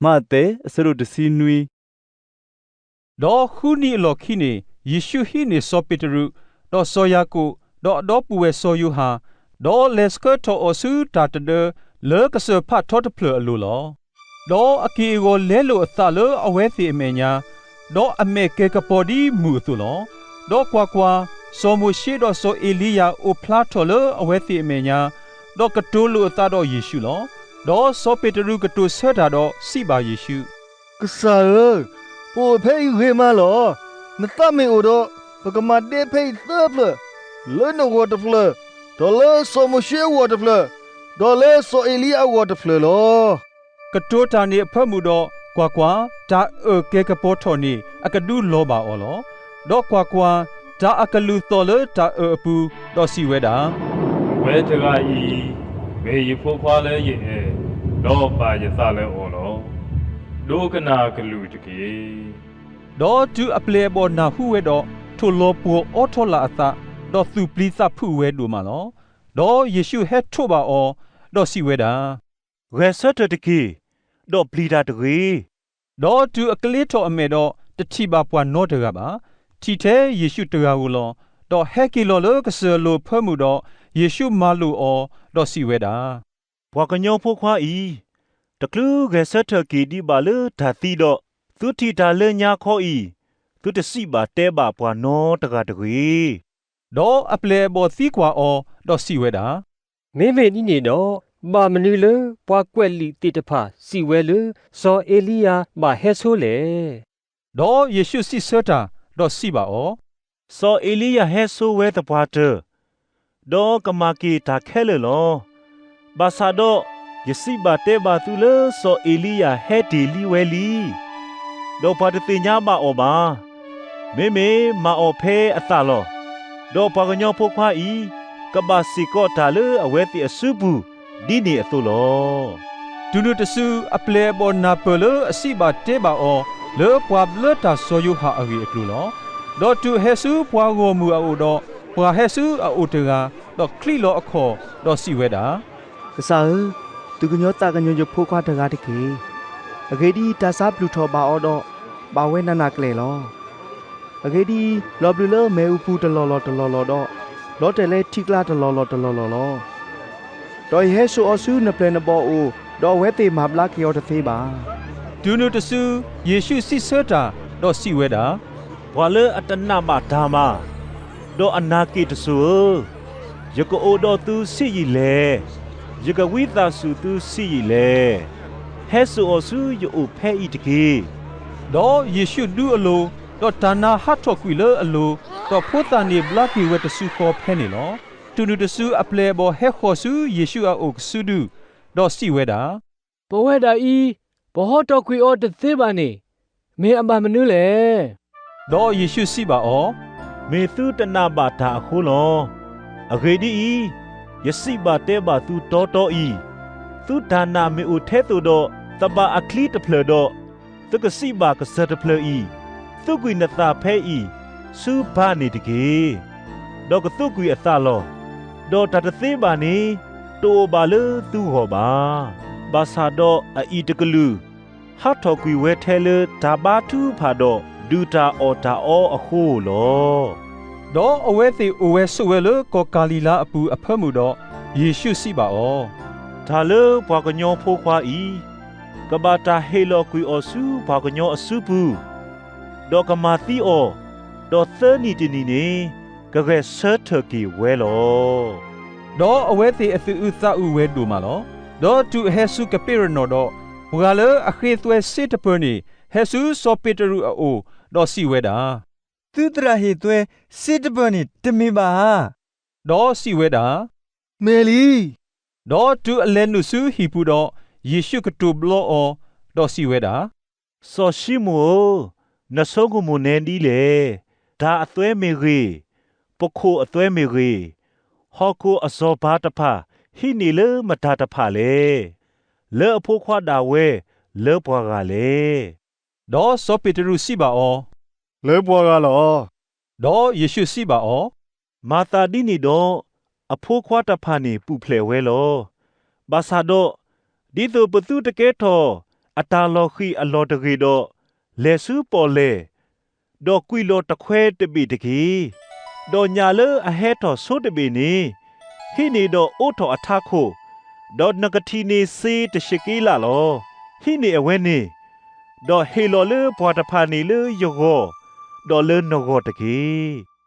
မးသဲ အဆၢဒိၣ်တဆံနွံ. ဒီးဃုနံၤအလီၢ်ခံန့ၣ် ယ့ၣ်ရှူးဟံးန့ၢ်စီၤပ့းတရူး, ဒီးစီၤယၤကိာ်, ဒီးအဒီပုၢ်ဝဲၢ်စီၤယိၤဟၣ်, ဒီးလဲၤဆှၢထီၣ်အီၤဆူတၢ်တဒၢ လၢကစၢၢ်ဖးထီတဖျၢၣ်အလိၤလီၤ. ဒီးအက့ၢ်အဂီၤလဲလိာ်အသးလၢအဝဲသ့ၣ်အမဲာ်ညါ, ဒီးအမဲာ်ကဲၤကပီၤဒ်မုၢ်အသိးလီၤ. ဒီးကွၢ်ကွၢ်, စီၤမိၤၡ့ဒီးစီၤအ့လံယၤအိၣ်ဖျါထီၣ်လၢအဝဲသ့ၣ်အမဲာ်ညါ, ဒီးကတိၤလိာ်အသးဒီးယ့ၣ်ရှူးလီၤ. ဒီးစီၤပ့းတရူးကတိၤဆၢတၢ်ဒီးစံးဘၣ်ယ့ၣ်ရှူး, ကစၢ်ဧၢ, ပအိၣ်ဖဲအံၤဂ့ၤမးလီၤ. နသးမ့ၢ်အိၣ်ဒီး, ပကမၤဒဲဖဲအံၤသၢဖျၢၣ်, လၢနဂီၢ်တဖျၢၣ်, ဒီးလၢစီၤမိၤၡ့အဂီၢ်တဖျၢၣ်, ဒီးလၢစီၤအ့လံယၤအဂီၢ်တဖျၢၣ်လီၤ. ကတိၤတၢ်န့ၣ်အဖၢမုၢ်ဒီး, ကွၢ်ကွၢ်, တၢ်အၢၣ်ကဲၤကပီၤထီၣ်န့ၣ် အကဒုးလီၤဘၣ်အီၤလီၤ. ဒီးကွၢ်ကွၢ်, တၢ်အကလုၢ်သီၣ်လၢတၢ်အၢၣ်အပူၤ, ဒီးစံးဝဲဒၣ်, အဝဲတဂၤအံၤ မ့ၢ်ယဖိခွါလၢယအဲၣ်, ဒီးဘၣ်ယသးလၢအီၤလီၤ. ဒိကနၣ်ကလုၢ်တက့ၢ်. ဒီးတုၤအပျဲၢ်အဘီၣ်နၢ်ဟူဝဲဒီး, ထိၣ်လီၤပှီၤအီထီလၢအသး, ဒီးသူၣ်ပျံၤသးဖုးဝဲဒိၣ်မးလီၤ. ဒီးယ့ၣ်ရှူးဟဲထိးဘၣ်အီၤ, ဒီးစံးဝဲဒၣ်, ဂဲၤဆၢထၢၣ်တက့ၢ်, ဒီးပျံၤတၢ်တဂ့ၤ. ဒီးတုၤအကျ့ထီၣ်အမဲာ်ဒီး, တထံၣ်ဘၣ်ပှၤနီတဂၤဘၣ်. ထံၣ်ထဲယ့ၣ်ရှူးတဂၤဧိၤလီၤ. ဒီးဟဲက့ၤလီၤလၢကစၢၢ်လိၤအဖၢမုၢ်ဒီး, ယ့ၣ်ရှူးမၤလိာ်အီၤ, ဒီးစံးဝဲဒၣ်, ပှၤကညီဖိခွါအံၤ, တချုးဂဲၤဆၢထၢၣ်က့ၤဒံးဘၣ်လၢတၢ်သံဒီး, သုထံၣ်တၢ်လၢညါခီအံၤ, သုတစံးဘၣ်တဲဘၣ်ပှၤနီတဂၤတဂ့ၤ. ဒီးအပျဲၢ်အဘီၣ်သံကွၢ်အီၤ, ဒီးစံးဝဲဒၣ်, မ့မ့ၢ်ဒ်န့ၣ်ဒီး, ဘၣ်မနုၤလၢပှၤကွဲးလံာ်သ့ၣ်တဖၣ်စံးဝဲလၢ စီၤအ့လံယၤဘၣ်ဟဲဆိလဲၣ်. ဒီးယ့ၣ်ရှူးစံးဆၢတၢ်, ဒီးစံးဘၣ်အီၤ, စီၤအ့လံယၤဟဲဆိဝဲသပှၢ်တၢၢ်, ဒီးကမၤက့ၤတၢ်ခဲလၢာ်လီၤ. ဘၣ်ဆၣ်ဒီး, ယစံးဘၣ်တဲဘၣ်သုလၢစီၤအ့လံယၤဟဲတ့ၢ်လံဝဲလံ, ဒီးပှၤတသ့ၣ်ညါဘၣ်အီၤဘၣ်. မ့မ့ၢ်မၤအီၤဖဲအသးလီၤ. ဒီးပှၤကညီဖိခွါအံၤ, ကဘၣ်စ့ၢ်ကီးတၢ်လၢအဝဲသ့ၣ်အစုပူၤ, ဒ်န့ၣ်အသိးလီၤ. တုၤနုၤတစုအပျဲၢ်အဘီၣ်နၢ်ပၢၢ်လၢအစံးဘၣ်တဲဘၣ်အီၤ, လၢပှၤဘျၢတၢ်စီၤယိၤဟၣ်အဂ့ၢ်အကျိၤလီၤ. ဒီးတုၤအဟဲဆူပှၤဂီၢ်မုၢ်အအိၣ်ဒီး, ပှၤဟဲဆူအအိၣ်တဂၤ, ဒီးချံးလီၤအခီၣ်, ဒီးစံးဝဲဒၣ်, ကစၢ်ဧၢ, သူၣ်ကညီၤသးကညီၤယဖိခွါတဂၤတက့ၢ်. အဂ့ၢ်ဒ်အံၤ, တၢ်ဆါပျုၢ်ထီၣ်ဘၣ်အီၤဒီး, ဘၣ်ဝဲနးနးကျဲၣ်လီၤ. အဂ့ၢ်ဒ်အံၤ, လီၤဘျုးလၢမ့ၣ်အူပူၤတလီၢ်လီၢ်တလီၢ်လီၢ်ဒီး, လီၤတဲာ်လၢထံကျါတလီၢ်လီၢ်တလီၢ်လီၢ်လီၤ. ဒီးယဟဲစိာ်အီၤဆူနပျဲၢ်နဘီၣ်အအိၣ်, ဒီးအဝဲသ့ၣ်မၤဘျါက့ၤအီၤတသ့ဘၣ်. တုၤနုၤတစု, ယ့ၣ်ရှူးစံးဆၢတၢ်, ဒီးစံးဝဲဒၣ်, ပှၤလၢအတနာ်ဘၣ်တၢ်မၤ, ဒီးအနၢ်က့ၣ်တစိၤဧၢ, ယကအိၣ်ဒီးသုဆံးယံာ်လဲၣ်. ယကဝံသးစူၤသုဆံးယံာ်လဲၣ်. ဟဲစိာ်အီၤဆူယအိၣ်ဖဲအံၤတက့ၢ်. ဒီးယ့ၣ်ရှူးဒူအလိၤ, ဒီးတၢ်နါဟးထီၣ်ကွံာ်လၢအလိၤ, ဒီးဖိသၣ်န့ၣ်ဘျါက့ၤဝဲတစုဃီဖဲန့ၣ်လီၤ. တုၤနုၤတစုအပျဲၢ်အဘီၣ်ဟဲဃီၤဆူယ့ၣ်ရှူးအအိၣ်ကစုဒု, ဒီးစံးဝဲဒၣ်, ပဝဲဒၣ်အံၤ, ပဟီထီၣ်ကွံာ်အီၤတသ့ဘၣ်န့ၣ်, မ့ၢ်အဘၣ်မနုၤလဲၣ်. ဒီးယ့ၣ်ရှူးစံးဘၣ်အီၤ, မ့ၢ်သုတနာ်ဘၣ်တၢ်အဃိလီၤ. အဂ့ၢ်ဒ်အံၤ, ယစံးဘၣ်တဲဘၣ်သုတီတီအံၤ, သုတၢ်နာ်မ့ၢ်အိၣ်ထဲသိးဒီး သဘၣ်အချံတဖျၢၣ်ဒီး, သုကစံးဘၣ်ကစၢၢ်တဖျၢၣ်အံၤ, သူးကွံာ်နသးဖဲအံၤဆူဘါန့ၣ်တက့ၢ်. ဒီးကသူးကွံာ်အသးလီၤ. ဒီးတၢ်တသ့ဘၣ်န့ၣ်, တအိၣ်ဘၣ်လၢသုဂီၢ်ဘၣ်. ဘၣ်ဆၣ်ဒီးအအံၤတကလုာ် ဟးထီၣ်ကွံာ်ဝဲထဲလၢတၢ်ဘါထုကဖၣ်ဒီး ဒုၣ်တၢ်အီၣ်တၢ်အီအဃိဧိၤလီၤ. ဒီးအဝဲသ့ၣ်အိၣ်ဝဲဆိးဝဲလၢကီၢ်ကၤလံၤလါအပူၤအဖၢမုၢ်ဒီး, ယ့ၣ်ရှူးစံးဘၣ်အီၤ, တၢ်လၢပှၤကညီဖိခွါအံၤ, ကဘၣ်တၢ်ဟ့ၣ်လီၤကွံာ်အီၤဆူပှၤကညီအစုပူၤ, ဒီးကမၤသံအီၤ, ဒီးသၢနံၤတနံၤန့ၣ်, ကဂဲၤဆၢထၢၣ်က့ၤဝဲလီၤ. ဒီးအဝဲသ့ၣ်အသူၣ်အုးသးအုးဝဲဒိၣ်မးလီၤ. ဒီးတုၤအဟဲဆူကပ့းရနီၣ်ဒီး, ပှၤလၢအဃ့သွဲစ့တပၢၤန့ၣ် ဟဲဆူစီၤပ့းတရူးအအိၣ်, ဒီးစံးဝဲဒၣ်, သုသရၣ်ဟ့ၣ်သွဲစ့တပၢၤန့ၣ်တမ့ၢ်ဘၣ်ဧါ. ဒီးစံးဝဲဒၣ်, မ့ၢ်လံ. ဒီးတုၤအလဲၤနုာ်ဆူဟံၣ်ပူၤဒီး, ယ့ၣ်ရှူးကတိၤဘျီအီၤ, ဒီးစံးဝဲဒၣ်, စီၤၡံမိၣ်ဧၢ, နဆိကမိၣ်နဲဒ်လဲၣ်. တၢ်အသွဲမ့ၢ်ဂ့ၤ, ပခိၣ်အသွဲမ့ၢ်ဂ့ၤ, ဟီၣ်ခိၣ်အစီၤပၤတဖၣ်ဟံးန့ၢ်လၢမတၤတဖၣ်လဲၣ်. လၢအဖိခွါဒၣ်ဝဲလၢပှၤဂၤလဲၣ်. ဒီးစီၤပ့းတရူးစံးဘၣ်အီၤ, လၢပှၤဂၤလီၤ. ဒီးယ့ၣ်ရှူးစံးဘၣ်အီၤ, မၤသးဒ်န့ၣ်ဒီး, အဖိခွါတဖၣ်န့ၣ်ပူၤဖျဲးဝဲလီၤ. ဘၣ်ဆၣ်ဒီး, ဒ်သိးပသုတကဲထီၣ် အတၢ်လီၤဃံၤအလီၢ်တဂ့ၢ်ဒီး, လဲၤဆူပီၣ်လဲၣ်, ဒီးကွံာ်လီၤတခွဲတဘ့ၣ်တက့ၢ်. ဒီးညၣ်လၢအဟဲထီၣ်ဆိတဘ့ၣ်န့ၣ်, ဟံးန့ၢ်ဒီးအိးထီၣ်အထးခိၣ်, ဒီးနကထံၣ်န့ၢ်စ့တဆံးက့လးလီၤ. ဟံးန့ၢ်အဝဲန့ၣ်, ဒီးဟ့ၣ်လီၤလၢပှၤတဖၣ်န့ၣ်လၢယဂီၢ်, ဒီးလၢနဂီၢ်တက့ၢ်.